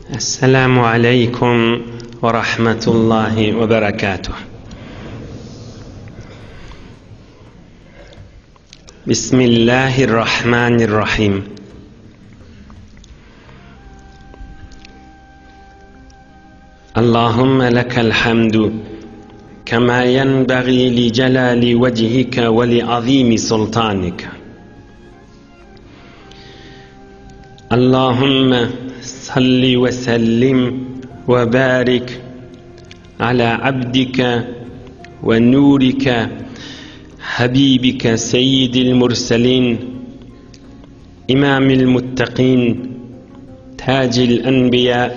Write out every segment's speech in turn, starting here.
Esselamu aleýkum we rahmetullahi we berekatuh. Bismillahirrahmanirrahim. Allahümme lekel hamdu kema yenbaghi li celali vecihike ve li azimi sultanike. Allahümme salli ve sellim ve barik ala abdike ve nurike habibike seyyidil murselin imamil muttaqin tacil enbiya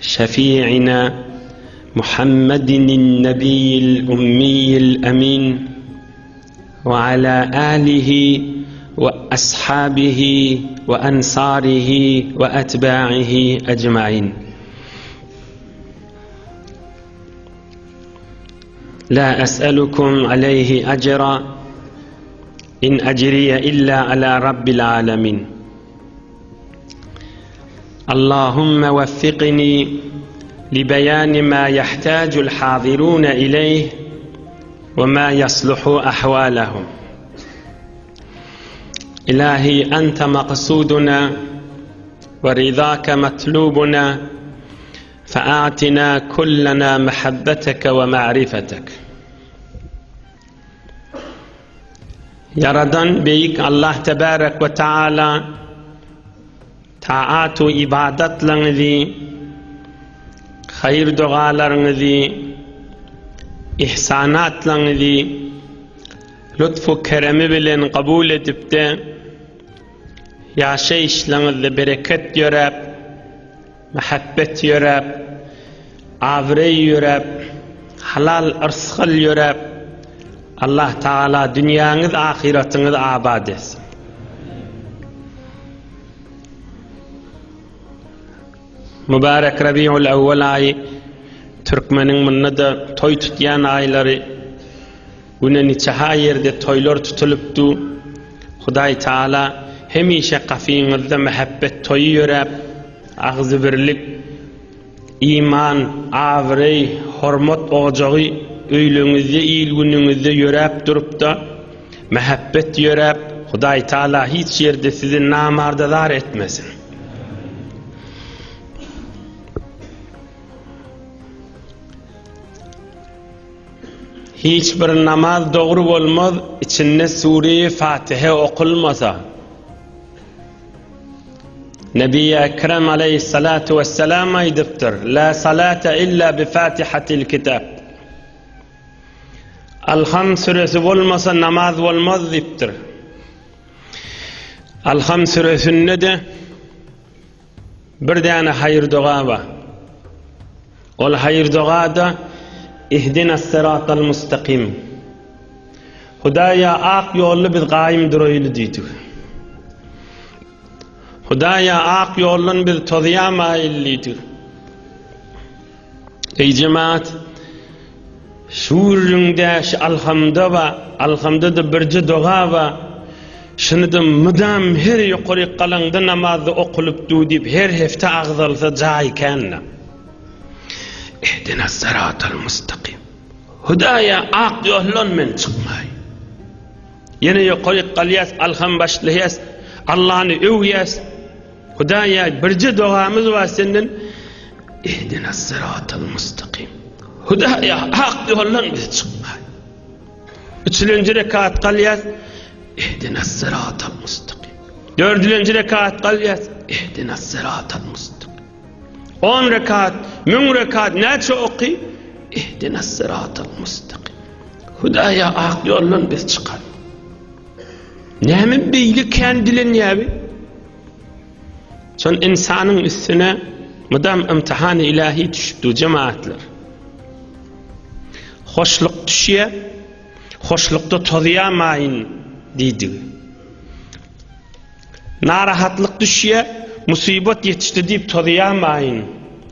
şefi'ina Muhammedin nebiyil ummiyil emin ve ala alihi ve ashabihi ve ensarihi ve etba'ihi ecmain. La es'elukum aleyhi ecra in ecriye illa ala rabbil alemin. Allahümme veffikni li beyani ma yahtacul hazirun ileyh ve ma yasluhu ahvalahum. İlahi ente maksuduna ve rizake matlubuna fe'atina kullana mehabbeteke ve ma'rifetek. Ýaradan Beýik Allah Tebarek we Taala taat we ibadatlaryňyzy, haýyr dogalaryňyzy, ihsanatlaryňyzy lutfu keremi bilen kabul edipde, ýaşaýyşlaryňyzda bereket ýöräp, Mähebbet ýöräp, abraý ýöräp, halal yrsgal ýöräp, Allah Tagala dünýäňiz, ahyratyňyzy abat etsin. Mübarek Rabiul Awwal aýy türkmeniň munda-da toý tutýan aýlary. Güne niçeha ýerde toýlar tutulypdy. Hudaý Taala hemişe gafyňyzda mähebbet toýy ýöräp, agzybirlik, iman, abraý, hormat ojagy öýleňizde, il-günüňizde ýöräp durupda, mähebbet ýöräp, Hudaý Taala hiç ýerde sizi namarda zar etmesin. Hiç bir namaz dogry bolmaz, içinde sure-i Fatihe okulmasa. Nebi Ekrem aleyhissalatu vesselam aýdypdyr, La salate illa bi Fatihatil kitab. Alham süresi bolmasa namaz bolmaz diýipdir. Alham süresinde de Bir däne haýyr-doga bar. Ol haýyr-doga-da Ihdinas-syratal mustakim. Hudaýa ak ýolda biz gaýym duraýly diýdik. Hudaýa ak ýoldan biz tozýamaýly diýdik. Eý jemaat, şu gürrüňde şu alhamda ba, alhamda-da birje doga ba, şuny-da mydam her ýokaryk galaňda namazda okulyp du diýip her hepde agzalsa jaý kän-de. Ihdinas syratal mustakim. Hudaýa ak ýoldan men çykmaý. Ýene ýokaryk galýas, alham başlaýas, Allany öwýäs. Hudaýa birje dogamyz bar senden Ihdinas syratal mustakim. Hudaýa hak ýoldan bizi çykma. Üçülenji rekat galýas. Ihdinas syratal mustakim. Dördülenji rekat galýas. Ihdinas syratal mustakim. 10 rekat, 1000 rekat näçe oky? Ihdinas syratal mustakim. Hudaýa ak ýoldan bizi çykar. Näme beýle kän dilenýär? Şol ynsanyň üstüne mydam ymtihany ilahi düşüp dur jemaatlar. Hoşluk düşýär, hoşlukda tozýamaýyn diýdigi. Narahatlyk düşýär, musybat ýetişdi diýip tozýamaýyn.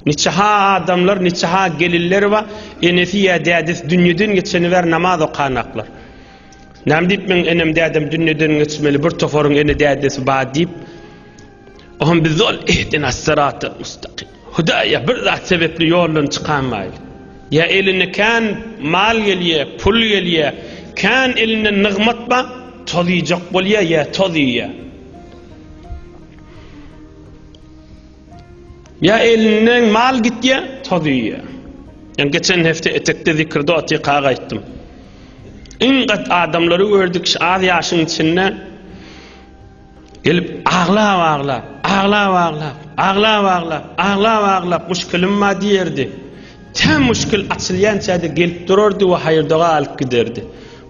Niçe-ha adamlar, niçe-ha gelinler bar, enesi ýa dädesi dünýeden geçeni bäri namaz okanaklar. Näme diýip meň enem dädem dünýeden geçmeli bir tofaryň ene dädesi bar diýip. Oňam biz ol ihdinas syratal mustakim. Hudaýa bir zat sebepli ýoldan çykanmaýly. Ýa eline kän mal gelýä, pul gelýä, kän elinde nygmat bar, toz iýjek bolýa ýa toz iýýä. Ýa elinden mal gitýä, toz iýýä. Ýa geçen hepde etekde zikirde otyka gaýtdym. Iň gat adamlary gördük, az ýaşyň içinde Gelip aglap-aglap, aglap-aglap, aglap-aglap, aglap-aglap muşkilim bar diýerdi. Tä muşkil açylýança-da gelip durardy we haýyr-doga alyp giderdi.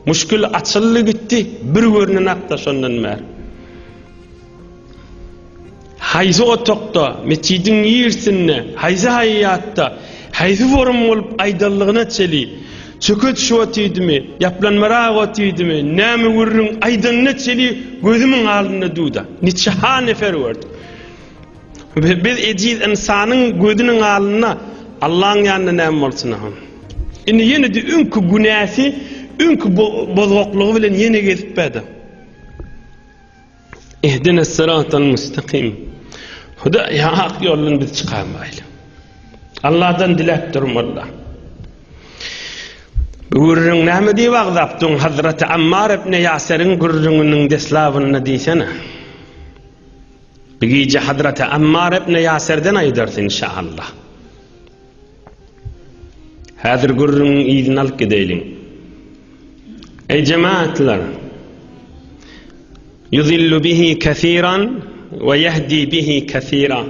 Muşkil açyldy gitdi, bir görnenakda şondan bäri. Haýsy otagda, metjidiň nirsinde, haýsy haýýatda, haýsy forum bolup aýdanlygyna çeli, çöke düşüp otydymy, ýaplanmarak otydymy, näme gürrüň aýdanyna çeli gözümiň alnynda duda. Niçe-ha nefer gördüm. Biz ejiz ynsanyň gözüniň alnynda Allaň ýanynda näme bolsun-a. Indi ýene-de öňki günäsi, öňki bozgaklygy bilen ýene gezip bäde. Ihdines syratal mustakim. Hudaý hak ýoldan bizi çykarmaýly. Allahdan diläp durmaly. Bu gürrüň näme diýip agzapdyň Hazreti Ammar ibn Ýaseriň gürrüňiniň deslabynda diýsene. Bu gije Hazreti Ammar ibn Ýaserden aýdarys inşallah. Häzir gürrüňiň yzyny alyp gideýliň. Eý jemaatlar! Yuzillu bihi kesiran we yehdi bihi kesira.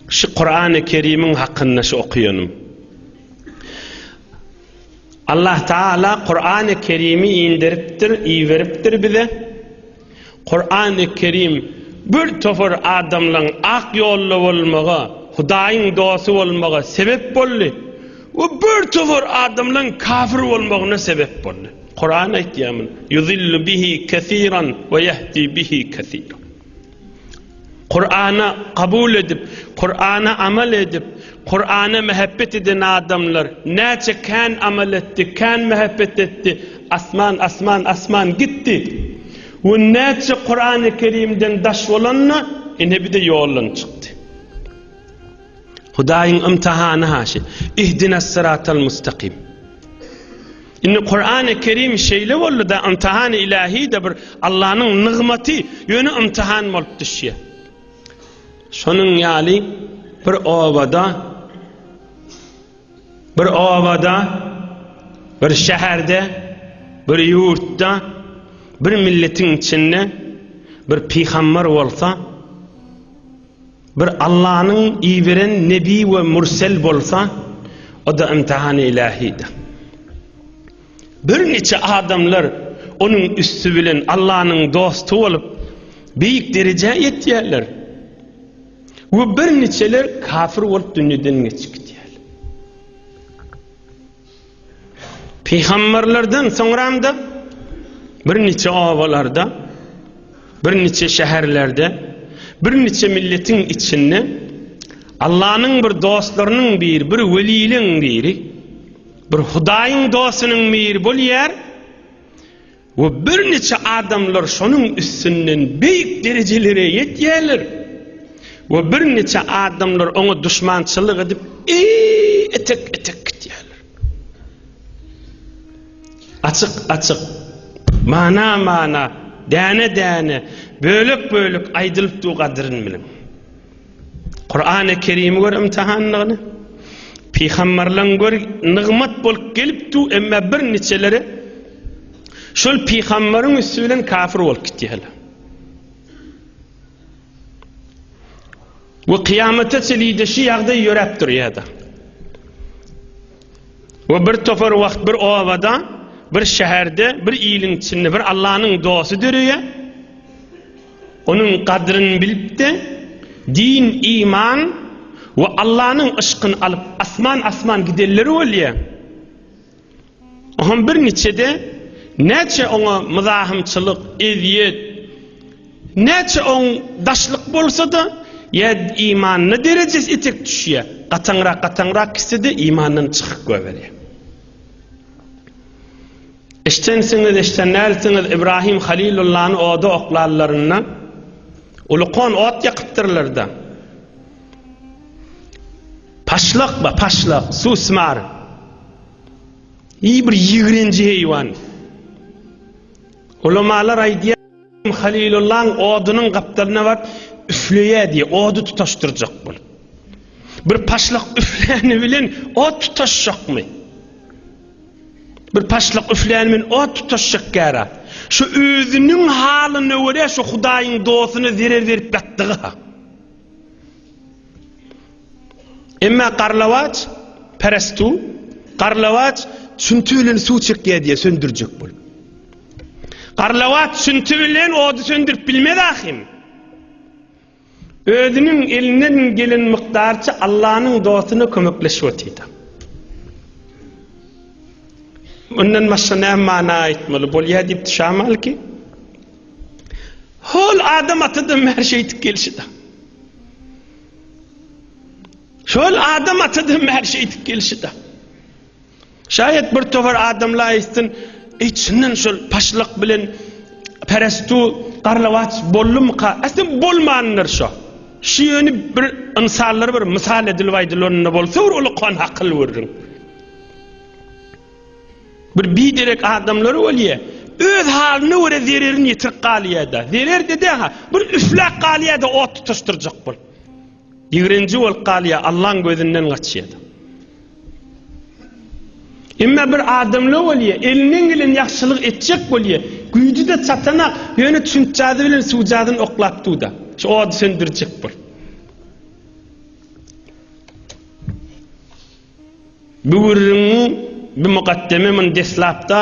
Şu Kurany Kerimiň hakynda şu okaýanym. Allah Taala Kurany Kerimi indiripdir, iberipdir bize. Kurany Kerim bir topar adamlaň ak ýolda bolmaga, Hudaýyň dosty bolmaga sebep boldy we bir topar adamlaň kafir bolmagyna sebep boldy. Kuran aýtýar muny. Yuzillu bihi kesiran we yehdi bihi kesiran. Kurana kabul edip, Kurana amal edip, Kurana mähebbet eden adamlar näçe kän amal etdi, kän mähebbet etdi, asman, asman, asman gitdi. We näçe Kurany Kerimden daş bolanda, ine bir-de ýoldan çykdy. Hudaýyň ymtihany haşy. Ihdinas syratal mustakim. Indi Kurany Kerim şeýle boldy-da, ymtihany ilahi-de bir Allanyň nygmaty, ýöne ymtihan bolup düşýär. Şonuň ýaly bir obada bir obada, bir şäherde, bir ýurtda, bir milletiň içinde bir pygamber bolsa, Bir Allanyň iberen nebi we mürsel bolsa, o-da imtihany ilahidir. Birniçe adamlar onuň üsti bilen Allanyň dosty bolup, beýik derejä ýetýärler. We birniçeler kafir bolup dünýeden geçip gidýärler. Pygamberlerden soňram-da birniçe obalarda, birniçe şäherlerde, birniçe milletiň içinde Allanyň bir dostlarynyň biri, bir weliliň biri, bir Hudaýyň dostunyň biri bolýar. We birniçe adamlar şonuň üstünden beýik derejelere ýetýärler we birniçe adamlar oňa duşmançylyk edip etek-etek gitýärler. Açyk-açyk, mana-mana, däne-däne, bölek-bölek aýdylyp dur gadyryn biliň. Kurany Kerimi gör imtihanlygyny. Pygamberleň gör nygmat bolup gelip du, emma bir niçeleri şol pygamberiň üstü bilen kafir bolup gitýärler. We kıyamete çenli şu ýagdaý ýöräp durýar-da. We bir topar wagt bir obada, bir şäherde, bir iliň içinde bir Allanyň dosty döreýär. Onuň gadryny bilip-de, din, iman we Allanyň yşkyny alyp asman-asman gidenleri bolýar. Oňam bir niçede näçe oňa myzahymçylyk, ezýet, näçe oň daşlyk bolsa-da, ýa imanyna derejesi etek düşýär, gataňrak-gataňrak gitse-de imandan çykyp goýberýär. Eşdensiňiz, eşden dälsiňiz, Ibrahim Halilullany oda oklanlarynda. Ulukon ot ýakypdyrlar-da. Paşlak ba, paşlak, susmar. Iý bir ýigrenji heýwan. Ulamalar aýdýar, Halilullaň odunyň gapdalyna baryp üfleýär diýýär, ody tutaşdyrjak bolup. Bir paşlak üfläni bilen ot tutaşjakmy? Bir paşlak üfläni bilen ot tutaşjak gära. Şu özüniň halyna görä şu Hudaýyň dostuna zerer berip ýatdygy-ha. Emma garlawaç, perestu, garlawaç çünti bilen suw çekýär diýýär, söndürjek bolup. Garlawaç çünti bilen ody söndürip bilmez ahym. Özüniň elinden gelen mukdarça Allanyň dostuna kömekleşip otyrdy. Mundan başga näme mana aýtmaly bolýar diýip düşämaly ki? Hol Adam atadan bäri şeýdip gelşi-de. Şol Adam atadan bäri şeýdip gelşi-de. Şaýat bir topar adamlar aýtsyn, Eý, çyndan şol paşlyk bilen perestu garlawaç boldumyka? Aslynda bolmandyr şo. Şu ýöne bir ynsanlara bir mysal edilip aýdylanynda bolsa bir uly kon akyl görüň. Bir biderek adamlar bolýar. Öz halyna görä zererini ýetirip galýar-da. Zerer dede-ha, bir üfläp galýar-da ot tutaşdyrjak bolup. Ýigrenji bolup galýar, Allaň gözünden gaçýar-da. Emma bir adamlar bolýar, elinden gelen ýagşylyk etjek bolýar. Güýji-de çatanak, ýöne çüňkjazy bilen suwjazyny oklap dur-da. Şu ody söndürjek bolup. Bu gürrüňiň bu mukaddeme muny deslapda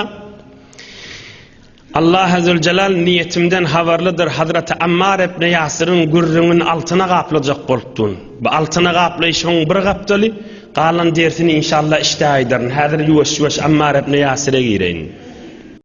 Allaha Züljelal niýetimden habarlydyr Hazreti Ammar ibn Ýasyryň gürrüňini altyna gaplajak bolupdyn. Bu altyna gaplaýşymyň bir gapdaly, galan dersini inşallah işde aýdaryn. Häzir ýuwaş-ýuwaş Ammar ibn Ýasyra gireýin.